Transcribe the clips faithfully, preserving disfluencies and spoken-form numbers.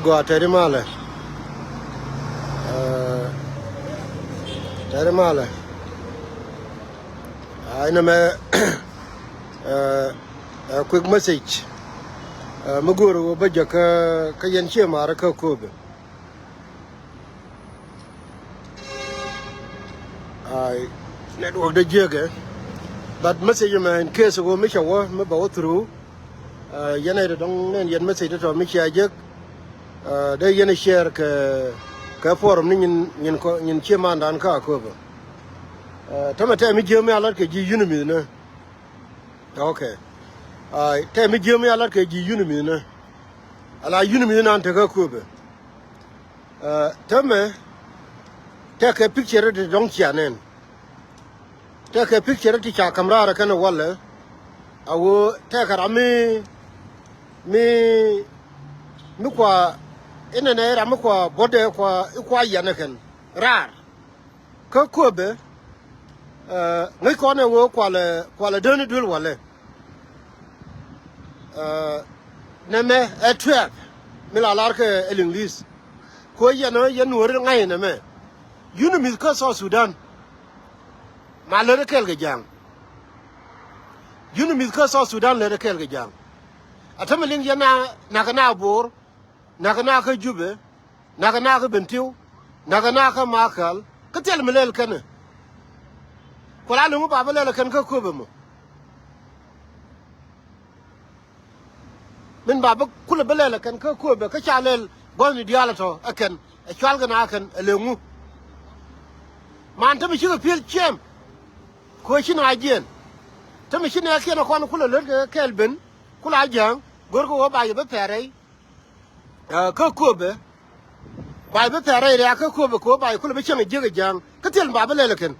Gɔaa tɛri malɛ. Tɛri malɛ. Inɛ mɛ quick message. Mi go̱o̱r ɣöö bä jɛ kä yɛn cië maarä kä Kööbɛ. Ai, network dee jiäkɛ. But message mɛ in case ɣöö mi cɛ wä mi bɛ wä through. Yɛn ɛ dɔ̱ŋ nɛn yɛn message tɔ̱ mi cia jek. Dee yɛn share kɛ kɛ forum ni nyin nyin kɔ nyin cië mandan kä Akööbä. Tämɛ tɛm mi jiäk mi a lat kɛ ji̱ UNMISS ni. Okay. Ai, tɛm mi jiäk mi a lat kɛ ji̱ UNMISS ni. Ala UNMISS nan tekä Akööbä. Tämɛ tɛkɛ picture ti dɔ̱ŋ cia nɛn. Tɛkɛ picture ti ca ka̱m raar kɛn walɛ. A ɣöö tɛkɛ ram mi mi mi kua inɛnɛ ram mi kua buɔ̱tdɛ kua i kua yɛn kɛn raar. Kä Kööbɛ ŋäc kɔn ɛ ɣöö kualɛ kualɛ däni duel walɛ. Nɛmɛ ɛ twelve mi la lar kɛ ɛ Liŋli̱th. Kɛ ɣöö yɛn ɣä yɛn nuɔ̱ɔ̱ri ŋa̱c nɛmɛ. UNMISS kä South Sudan ma lät ɛ kɛɛl kɛ ja̱a̱ŋ. UNMISS kä South Sudan lät ɛ kɛɛl kɛ ja̱a̱ŋ. A tämɛ liŋ yɛn na nakä na Bo̱o̱r, nakä na kä Jubɛ, nakä na kä Bentiu, nakä na kä Makal kä thil mi lɛl kɛn. Ku la lo̱ŋ ba bä lɛl kɛn kä Kööbɛ mɔ. Min ba bä kulɛ bä lɛl ɛ kɛn kä Kööbɛ kä ca lɛl gua̱thni diaal ɛ tɔ̱ ɛ kɛn ɛ cual kɛn a kɛn ɛ lëŋu. Man tämɛ cikɛ pi̱el ciɛm. Kɛ ɣöö ci na jiɛn tämɛ ci nɛɛkiɛn ɛ kɔn kulɛ lät kɛ kɛɛl ben kula ja̱a̱ŋ. Go̱rkɛ ɣöö ba yɛ bä pɛr rɛy kä Kööbɛ. Ba yɛ bä pɛr rɛy rɛ̈ɛ̈k kä Kööbɛ kɛ ɣöö ba yɛ kulɛ bä cäŋ ɛ jiäk ɛ ja̱a̱ŋ kä thil ba bä lɛl ɛ kɛn.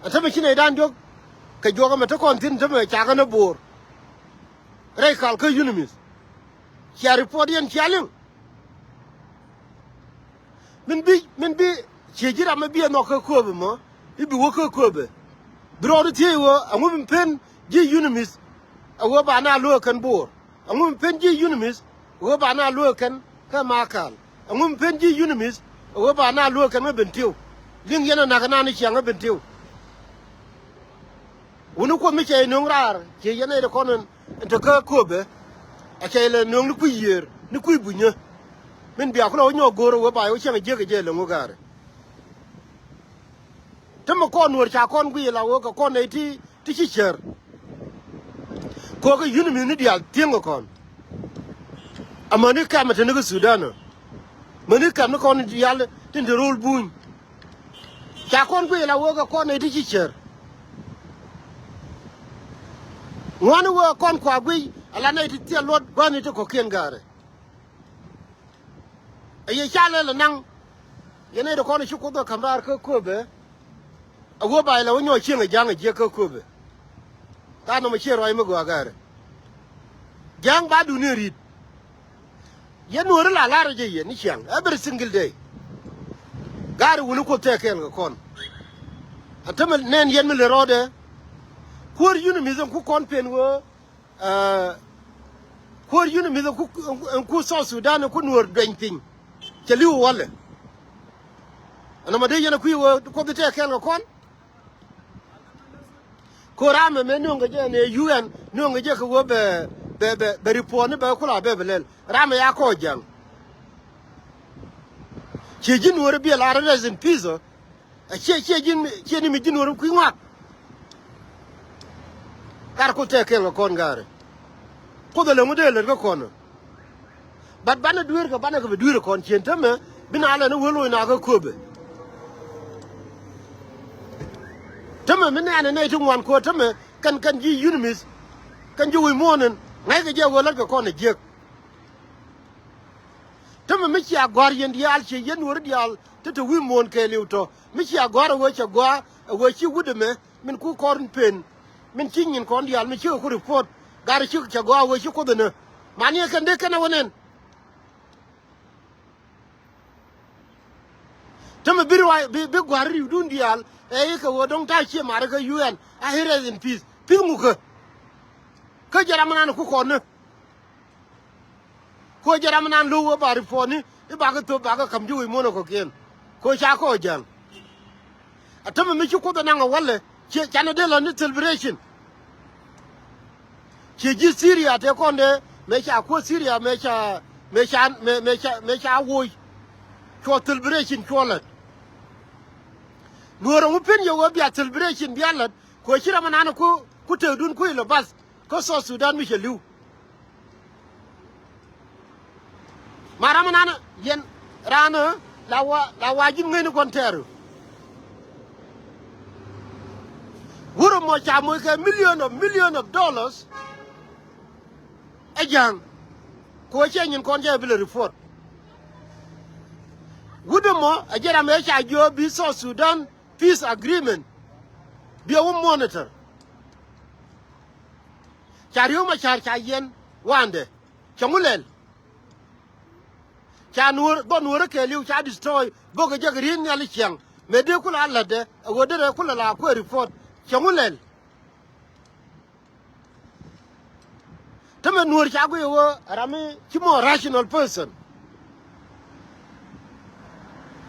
Ɛ tämɛ ci nɛy dan diɔ̱k kɛ juɔk ɛmɛ te kɔn thi̱n tämɛ cakɛ ni Bo̱o̱r rɛy kal kä UNMISS. Cia report yɛn cia liŋ. Min bi min bi ciɛ ji̱ ram mi bi ɛ nhɔk kä Kööbɛ mɔ i̱ bi wä kä Kööbɛ. Bi rɔɔdu thiec ɣöö ɛŋu mi pen ji̱ UNMISS ɛ ɣöö ba na lo̱o̱k ɛ kɛn Bo̱o̱r. Ɛŋu mi pen ji̱ UNMISS ɛ ɣöö ba na lo̱o̱k ɛ kɛn kä Makal. Ɛŋu mi pen ji̱ UNMISS ɛ ɣöö ba na lo̱o̱k ɛ kɛn kä Bentiu. Liŋ yɛn ɛ nakä na ni ciaŋ kä Bentiu. Wuni Kuoth mi cɛ yɛ nöŋ raar ciɛ yɛn nɛy ti kɔn in te kä Kööbɛ. A cɛ yɛ lɛ nöŋ ni kui̱ yiëër ni kui̱ bunyä. Min bia kulɛ wä nyɔk go̱o̱r ɛ wee ba yɛ wä cäŋ ɛ jiäk ɛ jɛ lɛ ŋu ga̱a̱rɛ. Te mi kɔn nuɔ̱ɔ̱r ca kɔn guiy la wee kɛ kɔn nɛy ti ti ci cär. Kɛ ɣöö kɛ UNMISS ni diaal thieŋ kɛ kɔn. Amäni kɛmɛ te ni kä Sudan ɔ. Mäni kɛm ni kɔn diaal tin te ro̱o̱l buny. Ca kɔn guic la wee kɛ kɔn nɛy ti ci cär. Ŋuani wee kɔn kua guic ala nɛy ti thil luɔt gua̱ni ti kɔ̱kiɛn ga̱a̱rɛ. Ɛ yɛ ca lɛl ɛ naŋ yɛn nɛy ti kɔn ci Kuoth ɛ ka̱m raar kä Kööbɛ. A wee ba ilɛ wä nyɔk cieŋ ɛ ja̱a̱ŋ ɛ jiäk kä Kööbɛ. Tha̱a̱ŋ nɔmɔ ciɛ ruac mi gɔaa ga̱a̱rɛ. Ja̱a̱ŋ ba duuni ɛ ri̱t. Yɛn nuɔ̱ɔ̱ri la la̱rä jɛ yɛn ni ciaŋ every single day. Gaari wuni Kuoth tɛk kɛɛl kɛ kɔn. A tämɛ nɛn yɛn mi lɛ rɔɔdɛ. Kuäär UNMISS ɛn ku kɔn pen wee. Kuäär UNMISS ɛn ku South Sudan ɛn ku nuɔ̱ɔ̱r duɛny piny. Cɛ li̱w walɛ. Ɛn nɔmɔ dee yɛn ɛ kui̱ wee Kuoth tɛk kɛɛl kɛ kɔn. Ko ramɛ mɛ nöŋ kɛ jɛ nɛ UN nöŋ kɛ jɛ kɛ wee bɛ bɛ bɛ bɛ report ni bɛ kula bɛ bɛ lɛl. Ramɛ ya kɔ ja̱ŋ. Ciɛ ji̱ nuɔ̱ɔ̱ri biɛ la rest in peace ɔ. Ɛ ciɛ ciɛ ji̱ ciɛ ni mi ji̱ nuɔ̱ɔ̱ri kui̱ ŋuak. Kar Kuoth tɛk kɛɛl kɛ kɔn ga̱a̱rɛ. Kuoth ɛ lɛ ŋu dee lät kä kɔn ɔ. But banɛ dueerkɛ banɛ kɛ bi dueerkɛ kɔn cien tämɛ bi na lɛ ni wee loc na kä Kööbɛ. Tämɛ mi nɛɛnɛ nɛy ti ŋuan ko̱o̱t tämɛ kɛn kɛn ji̱ UNMISS kɛn ji̱ wi̱i̱ muɔ̱ɔ̱n in ŋa̱ckɛ jɛ wee la̱tkɛ kɔn ɛ jiäk. Tämɛ mi cia gɔ̱a̱r yɛn diaal ciɛ yɛn nuɔ̱ɔ̱ri diaal ti te wi̱i̱ muɔ̱ɔ̱n kɛɛliw tɔ̱ mi cia gɔ̱a̱r ɛ wee cɛ gɔaa ɛ wee ci wut ɛmɛ min ku kɔn pen min ci nyin kɔn diaal min cikɛ ku report. Gat ɛ cikɛ cɛ gɔaa ɛ wee ci Kuoth ɛnä. Mani ɛ kɛn dee kɛn ɛ wä nɛn. Tämɛ bi ruac bi bi gua̱r riwdun diaal ɛ i̱ kɛ ɣöö dɔ̱ŋ ta̱a̱ cië ma̱rä kä UN a i̱ rest in peace. Peace ŋukä. Kä jɛ ram ɛnan ku kɔn ni. Ko jɛ ram nan lo̱w wä ba report ni i̱ bakɛ thop bakɛ ka̱m ji̱ wi̱i̱ muɔ̱n ɛ kɔ̱kiɛn. Ko ca kɔ ja̱ŋ. A tämɛ mi ci Kuoth ɛ naŋ ɛ walɛ ciɛ canɛ dee lɔ ni celebration. Ciɛ ji̱ Syria tëë kɔn dee mëë ca kuäär Syria mëë ca mëë ca mëë mëë ca mëë ca woc. Cuɔ celebration cuɔ lät. Nuɔ̱ɔ̱r ɛŋu pen yɛ wee bia celebration bia lät. Ko ci ram ɛ nan ku ku tëëkdun ku ilɛ bath kä South Sudan mi cɛ li̱w. Ma ram ɛ nan yɛn raan ɛ la wa la wa ji̱n ŋäcni kɔn tɛɛr. Wurɛ mɔ ca moc kɛ million of million of dollars. Ɛ ja̱ŋ. Ko cɛ nyin kɔn cɛ bi lɛ report. Wut ɛmɔ ɛ jɛ ram ɛ ca jiɔ bi South Sudan peace agreement. Bi ɛ wä monitor. Ca Riek Machar ca yɛn wandɛ. Cɛ ŋu lɛl. Ca nuɔ̱ɔ̱r dhɔ nuɔ̱ɔ̱rä kɛɛliw ca destroy bok ɛ jɛ kɛ ri̱i̱n nhial i̱ ciaŋ. Mëë dee kulɛ a lätdɛ ɛ ɣöö derɛ kulɛ la kuɛ report. Cɛ ŋu lɛl. Tämɛ nuɔ̱ɔ̱r ca guiy ɛ ɣöö ɛ ram mi ci mɔ rational person.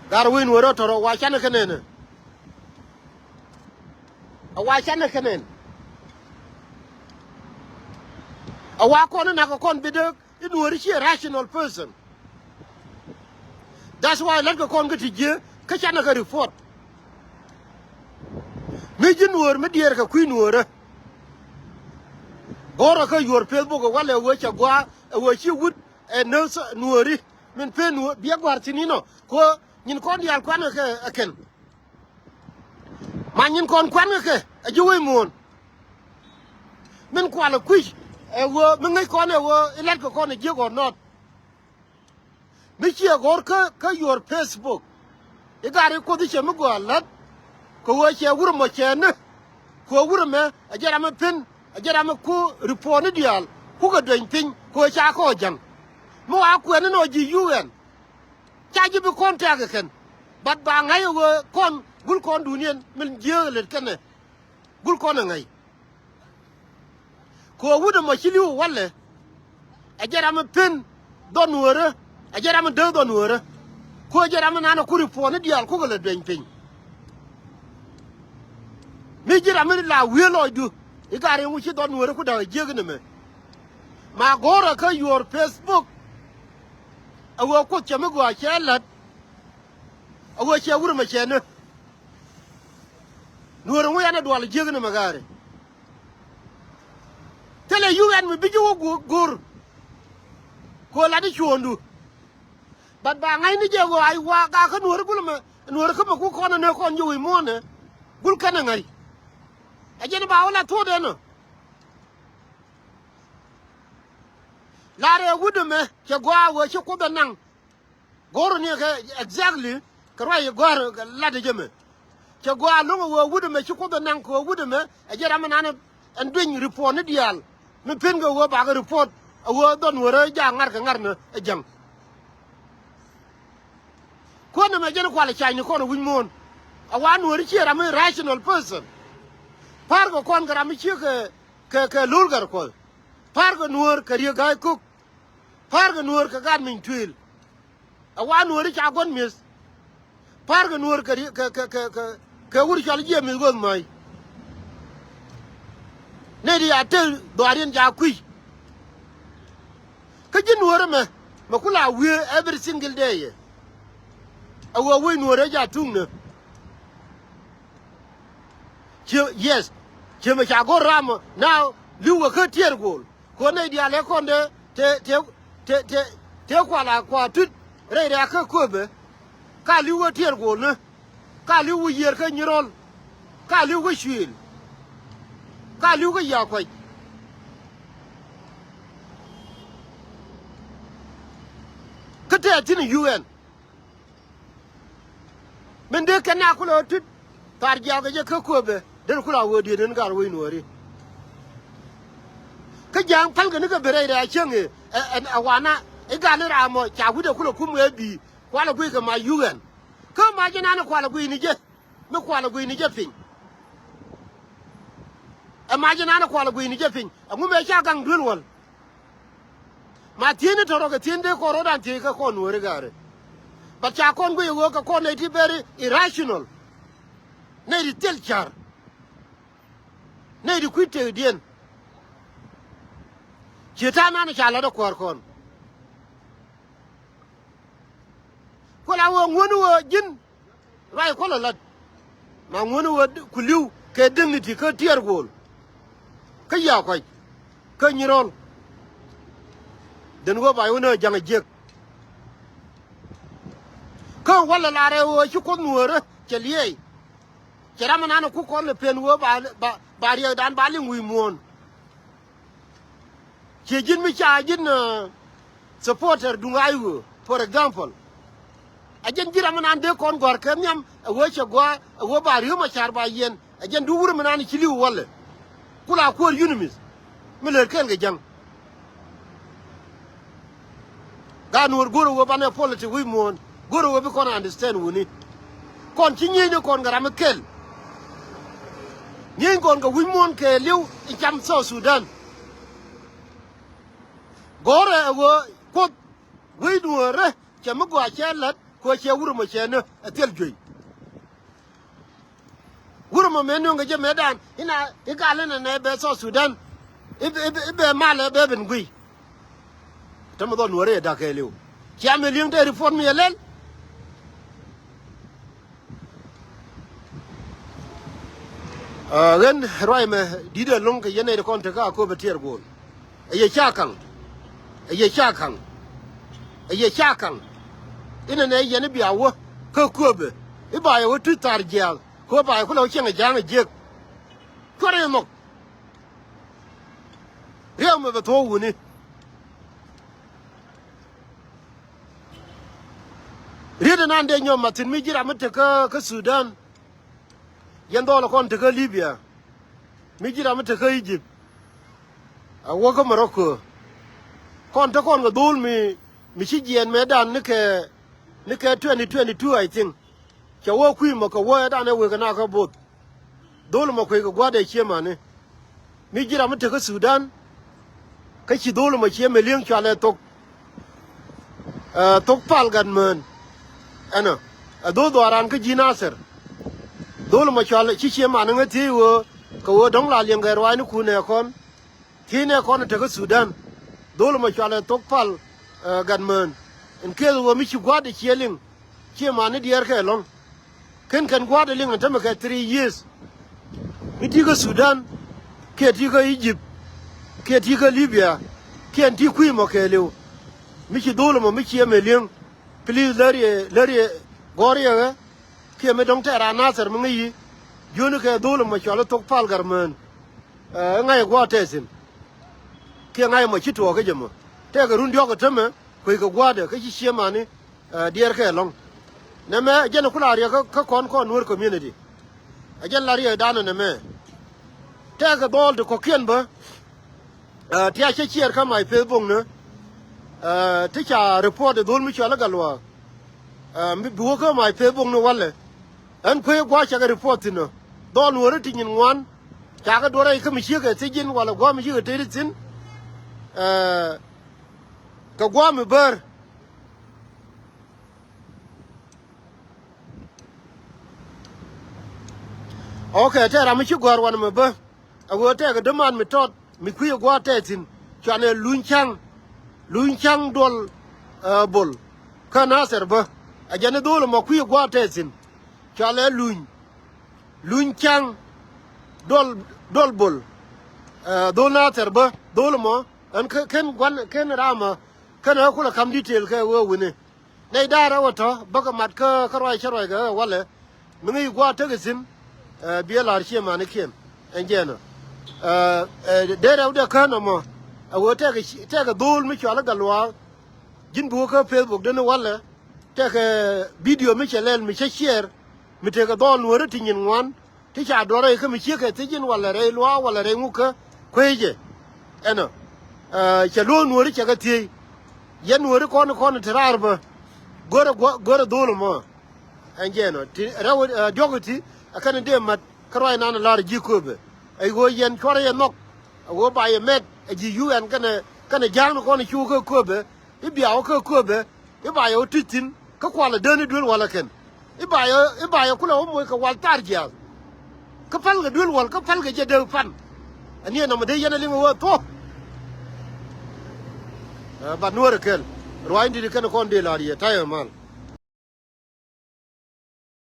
Gar wi̱i̱ nuɔ̱ɔ̱rä tɔ̱rɔ wa canɛ kɛ nɛnɛ. A wa canɛ kɛ nɛn. A wa kɔn in nakɛ kɔn bi dee i̱ nuɔ̱ɔ̱ri ci a rational person. That's why lät kɛ kɔn kä ti jiee kä canɛ kɛ report. Mi ji̱ nuɔ̱ɔ̱r mi diɛɛr kɛ kui̱ nuɔ̱ɔ̱rä. Go̱o̱rä kä yuɔ̱ɔ̱r Facebook ɛ walɛ ɛ wee cɛ gua̱a̱ ɛ wee ci wut ɛ nööth nuɔ̱ɔ̱ri. Min pen nuɔ̱ɔ̱r biɛ gua̱a̱r thi̱n inɔ ko nyin kɔn diaal kuan kɛ ɛ kɛn. Ma nyin kɔn kuan kɛ kɛ ɛ ji̱ wec muɔ̱ɔ̱n. Min kualɛ kui̱c ɛ ɣöö mi ŋäc kɔn ɛ ɣöö ilat kɛ kɔn ɛ jiäk ɔ nɔt. Mi ciɛ go̱o̱r kä kä yuɔr Facebook. I̱ gat i̱ Kuoth i̱ cɛ mi gɔaa la̱t. Kɛ ɣöö cɛ wur ɛmɔ cɛ ni. Kɛ ɣöö wur ɛmɛ ɛ jɛ ram mi pen ɛ jɛ ram mi ku report ni diaal kukɛ dueny piny kɛ ɣöö ca kɔɔk jäŋ. Mi wa kuɛn ni nɔ ji̱ UN. Ca ji̱ bi contact kɛ kɛn. But ba ŋa̱c ɛ ɣöö kɔn gul kɔn duniɛn min jiääk ɛ lät kɛnɛ. Gul kɔn ɛ ŋa̱c. Kɛ ɣöö wut ɛmɔ ci li̱w ɛ walɛ. Ɛ jɛ ram mi pen dhɔn wöörä. Ɛ jɛ ram mi dee dhɔn wöörä. Kɛ ɣöö jɛ ram mi nanɛ ku report ni diaal kukɛ lɛ dueny piny. Mi ji̱ ram mi la wiee lɔcdu i̱ gat riŋ wi̱c ci dhɔn wöörä ku da̱k ɛ jiäk inɛ mɛ. Ma go̱o̱rä kä yuɔr Facebook. Ɛ ɣöö Kuoth cɛ mi gɔaa cɛ la̱t. Ɛ ɣöö cɛ wur ɛmɛ cɛ ni. Nuɔ̱ɔ̱r ɛŋu yɛn ɛ dual jiäk ni mɛ gaari. Thilɛ yuk ɛn mi bi ji̱ wä go̱o̱r. Kɛ ɣöö lat i̱ cuɔ̱ɔ̱ŋdu. But ba ŋa̱cni jɛ ɣöö ay wa gakä nuɔ̱ɔ̱r gul ɛmɛ nuɔ̱ɔ̱r kä mɛ ku kɔn ɛ nɛ kɔn ji̱ wi̱i̱ muɔ̱ɔ̱n ɛ. Gul kɛn ɛ ŋa̱c. Ɛ jɛn ba wä la thuɔ̱ɔ̱dɛ nɔ. Lar ɛ wut ɛmɛ cɛ gɔaa ɣöö ci Kuoth ɛ naŋ. Go̱r ni kɛ exactly kɛ ruac i̱ gɔ̱r lat i̱ jɛ mɛ. Cɛ gɔaa lo̱ŋ ɛ ɣöö wut ɛmɛ ci Kuoth ɛ naŋ kɛ ɣöö wut ɛmɛ ɛ jɛ ram mi nan ɛn dueny report ni diaal. Mi pen kɛ ɣöö bakɛ report ɛ ɣöö dhɔn wärä jaak ŋa̱r kɛ ŋa̱r ni ɛ jäŋ. Kuɔn ɛmɛ jɛn kual ɛ cany ni kɔn ɛ wi̱c muɔ̱ɔ̱n. Ɛ wa nuɔ̱ɔ̱ri ciɛ ram mi rational person. Pa̱a̱r kɛ kɔn kɛ ram mi ciek kɛ kɛ kɛ lo̱l gɛr kuɔth. Pa̱a̱r kɛ nuɔ̱ɔ̱r kɛ riek ga̱a̱c ko̱k. Pa̱a̱r kɛ nuɔ̱ɔ̱r kɛ gat miny tuëël. Ɛ wa nuɔ̱ɔ̱ri ca guɔ̱n mi̱eth. Pa̱a̱r kɛ nuɔ̱ɔ̱r kɛ ri- kɛ kɛ kɛ kɛ kɛ wur cɔal jiɛ mi̱eth ɣöth mäc. Nɛy ti ca tek dhɔaariɛn ca kui̱c. Kä ji̱ nuɔ̱ɔ̱r ɛmɛ mɛ ku la wiee every single day. Ɛ ɣöö wec nuɔ̱ɔ̱r ɛ ca thuŋnä. Ciɛ yes. Ciɛ mɛ ca go̱r ram ɔ na li̱w kɛ kä tiɛɛr go̱o̱l. Kɛ ɣöö nɛy diaal ɛ kɔn dee te te te te te kual a kua tut rɛy rɛ̈ɛ̈k kä köpɛ. Ka li̱w kä tiɛɛr go̱o̱lni. Ka li̱w kä yiër kä nyirɔl. Ka li̱w kä cuëël. Ka li̱w kä ya̱a̱ kuac. Kä tɛɛth thi̱n ɛ UN. Min dee kɛn na kulɛ ɣä tut. Thar jiaak kɛ jɛ kä köpɛ den kula wee diet den gar wec nuɔɔri. Kä ja̱a̱ŋ pälkɛ ni kɛ ben rɛy rɛy a cieŋ ɛ ɛ ɛ wana i̱ gal i̱ ram mɔ ca wi̱cdɛ kulɛ kum ɛ bi̱i̱ kualɛ guic kɛ ma UN. Kä ma ji̱ nan i̱ kualɛ guic ni jɛ mi kualɛ guic ni jɛ piny. Ɛ ma ji̱ nan i̱ kualɛ guic ni jɛ piny ɛŋu mëë ca gaŋ duel wäl. Ma thiecni tɔ̱rɔk kɛ thiecni dee kɔn rɔ̱dan thiec kä kɔn Nuääri gari. But ca kɔn guic ɛ ɣöö kɛ kɔn nɛy ti very irrational. Nɛy ti thil ca̱r. Nɛy ti kui̱ tëkdiɛn. Ciɛ ta̱a̱ nan ca la̱t ɛ kuäär kɔn. Ku la ɣöö ŋuäni ɣöö ji̱n ruac kuɔl ɛ la̱t. Ma ŋuäni ɣöö ku li̱w kɛ dignity kä tiɛɛr guɔ̱ɔ̱l. Kä Yakuac kä Nyirɔl. Den ɣöö ba yɛ wä ni ɣä ja̱ŋ ɛ jiäk. Kä walɛ la rɛw ɣöö ci Kuoth Nuäärä cɛ liɛɛc. Cɛ ram ɛnan ɛ ku kɔn lɛ pen ɣöö ba, ba, ba riɛkdan ba liŋ wi̱i̱ muɔ̱ɔ̱n. Ciɛ ji̱n mi ca ji̱n, uh, supporter duŋ a i̱ ɣöö, for example. Ɛ jɛn ji̱ ram ɛnan dee kɔn gɔ̱a̱r kɛ nhiam ɛ ɣöö cɛ gɔaa ɛ ɣöö ba Riek Macar ba yiɛn. Ɛ jɛn du wur mi nan ci li̱w walɛ. Ku la kuäär UNMISS mi lät kɛɛl kɛ ja̱ŋ. Gaat Nuäär go̱rɛ wee banɛ politic wi̱i̱ muɔ̱ɔ̱n. Go̱rɛ wee bi kɔn understand wuni. Kɔn ci nyiecni kɔn kɛ ram mi kɛl. Nyiec kɔn kɛ wi̱i̱ muɔ̱ɔ̱n kɛɛliw in cam South Sudan. Go̱rɛ ɛ wee Kuoth wi̱i̱ Nuäärä cɛ mi gɔaa cɛ la̱t kɛ ɣöö cɛ wur mɔ cɛ ni ɛ thil juey. Wur mɔ mëë nöŋ kɛ jɛ mëëdan ina i̱ gal inɛ nɛ bɛ South Sudan. I̱, i̱, i̱ bɛ malɛ bɛ ben guiy. Tämɛ dhɔl Nuäärä yɛ da̱k kɛɛliw. Cia mi li̱eŋ te report mi yɛ lɛl. Ɣän ruac mɛ di̱t ɛlɔ̱ŋ kɛ yɛn nɛy ti kɔn tekä a kööbɛ tiɛɛr guɔ̱ɔ̱l. Ɛ yɛ ca ka̱ŋ. Ɛ yɛ ca ka̱ŋ. Ɛ yɛ ca ka̱ŋ. Inɛ nɛ yɛn i̱ bia wä kä kööbɛ i̱ ba yɛ wä tuc thar jiaath. Kɛ ɣöö ba yɛ kulɛ wä cieŋ ɛ ja̱a̱ŋ ɛ jiäk. Cuarɛ yɛ nhɔk. Riɛk mɛ bɛ thuɔ̱k wuni. Riet ɛnan dee nyɔm mathin mi ji̱ ram mi te kä, kä Sudan. Yɛn dhɔl kɔn te kä Libya. Mi ji̱ ram mi te kä Egypt. A wä kä Morocco. Kɔn te kɔn kɛ dhol mi, mi ci jiɛɛn mëëdan ni kɛ, ni kɛ twenty twenty-two, I think. Cɛ wä kui̱ mɔ kɛ wä ɛ dan ɛ wek kɛ na kä both. Dhol mɔ kuec kɛ gua̱a̱th ɛ cië mani. Mi ji̱ ram mi te kä Sudan. Kä ci dhol mɔ cië mi li̱eŋ cual ɛ thok. Ɛ, thok pal gat mään. Ɛnɔ. Ɛ dhol dhɔaaran kä ji̱ Nathir. Dhol mɔ cual ci cië mani ŋä thiec ɣöö kɛ ɣöö dɔ̱ŋ la liɛŋ kɛ ruaacnikun ɛ kɔn. Thiecnɛ kɔn ɛ tekä Sudan. Dhol mɔ cualɛ thok pal, ɛ, gat mään. In case ɣöö mi ci gua̱a̱thdɛ ciɛ liŋ. Ciɛ mani diɛɛr kɛ ɛlɔ̱ŋ. Ken kɛn gua̱a̱thdɛ liŋ ɛn tämɛ kɛ three years. Mi ti̱i̱ kä Sudan. Kiɛ ti̱i̱ kä Egypt. Kiɛ ti̱i̱ kä Libya. Kiɛ ɛn ti̱i̱ kui̱ mɔ kɛɛliw. Mi ci dhol mɔ mi ciɛ mɛ liŋ. Please lär yɛ, lär yɛ gɔ̱r yɛ ɣä. Kiɛ mi dɔ̱ŋ tɛɛr a Nathir mi ŋäc yi. Jiöni kɛ dhol mɔ cualɛ thok pal gat mään. Ɛ ŋa̱c ɛ gua̱a̱th tɛth thi̱n. Kiɛ ŋa̱c ɛmɔ ci tuɔɔk kä jɛ mɔ. Tɛkɛ run diɔ̱k ɛ tämɛ kueckɛ gua̱a̱thdɛ kä ci ciëmani, ɛ, diɛɛr kɛ ɛlɔ̱ŋ. Nɛmɛ ɛ jɛn ɛ ku la riɛk kä, kä kɔn kɔn Nuer community. Ɛ jɛn la riɛkdan ɛ nɛmɛ. Tɛkɛ dhɔl ti kɔ̱kiɛn bä. Ɛ, ti a cä ciɛɛr kä my Facebook ni. Ɛ, ti ca report ɛ dhol mi cɔal i̱ Gatluak. Ɛ, mi bi wä kä my Facebook ni walɛ. Ɛn kuec gua̱a̱th cakɛ report thi̱n ɔ. Dhɔl Nuääri ti nyin ŋuan. Cakɛ duɔrɛ ikä mi ciek ɛ thiec ji̱n walɛ gua̱a̱th mi ciek ɛ tëëdi thi̱n. Ɛ, kɛ gua̱a̱th mi bäär. Ok, tɛ ram mi ci gɔ̱a̱r wanɛ mi bä. A ɣöö tɛkɛ däman mi tɔt mi kui̱ ɛ gua̱a̱th tɛth thi̱n. Cuanɛ luny ca̱ŋ. Luny ca̱ŋ duɔl, ɛ, bol. Kä Nathir bä. A jɛn i̱ dhol ɛmɔ kui̱ ɛ gua̱a̱th tɛth thi̱n. Cualɛ luny. Luny ca̱ŋ. Duɔl, duɔl bol. Ɛ, dhol Nathir bä. Dhol ɛmɔ. Ɛn kä, ken gua̱n, ken ram ɔ. Ken ɛ kulɛ ka̱m detail kɛ ɣöö wi̱ni. Nɛy da̱a̱r ɛ wä tɔ̱ bäkɛ mat kä, kä ruac cä ruac kɛ ɣä walɛ. Mi ŋäc gua̱a̱th tekɛ thi̱n, ɛ, biɛ la̱r ciëmanikiɛn. Ɛn jɛɛn ɔ. Ɛ, ɛ, dee rɛwdɛ kään ɔmɔ. Ɛ ɣöö tɛkɛ, tɛkɛ dhol mi cɔal i̱ Gatluak. Ji̱n bi wä kä Facebook deni walɛ. Tɛkɛ video mi cɛ lɛl mi cä ciɛɛr. Mi tekɛ dhɔl Nuääri ti nyin ŋuan. Ti ca duɔrɛ ikä mi ciek kɛ thiec in walɛ rɛy luaak walɛ rɛy ŋukä kuecɛ. Ɛnɔ. Ɛ, cɛ luɔ̱ɔ̱k Nuääri cɛ kɛ thiec. Yɛn Nuääri kɔn kɔn ti raar bä. Go̱rɛ gua̱, go̱rɛ dhol ɛmɔ. Ɛn jɛ ɛnɔ. Ti rɛw, ɛ, diɔ̱k iti, ɛ kɛn dee mat, kä ruac nan lar ji̱ köpɛ. Ɛ ɣöö yɛn cuarɛ yɛ nhɔk. Ɛ ɣöö ba yɛ mɛt, ɛ ji̱ U N kɛnɛ, Kɛnɛ ja̱a̱ŋ ni kɔn i̱ cu kä kööbɛ, i̱ biaw kä kööbɛ, i̱ ba yɛ wä tuc thi̱n, kä kualɛ deen i̱ duel walɛ kɛn. I̱ ba yɛ, i̱ ba yɛ kulɛ wä moc kɛ wal thar jiaath. Kä pälkɛ duel wal, kä pälkɛ jɛ dee pan. Aniɛ nɔmɔ dee yɛn ɛ liŋ ɛ wä thuɔ̱k. Ɛ, bat nuäärɛ kɛl. Ruaacni di̱t kɛn kɔn dee la̱r yɛ, ta̱yɛ mal.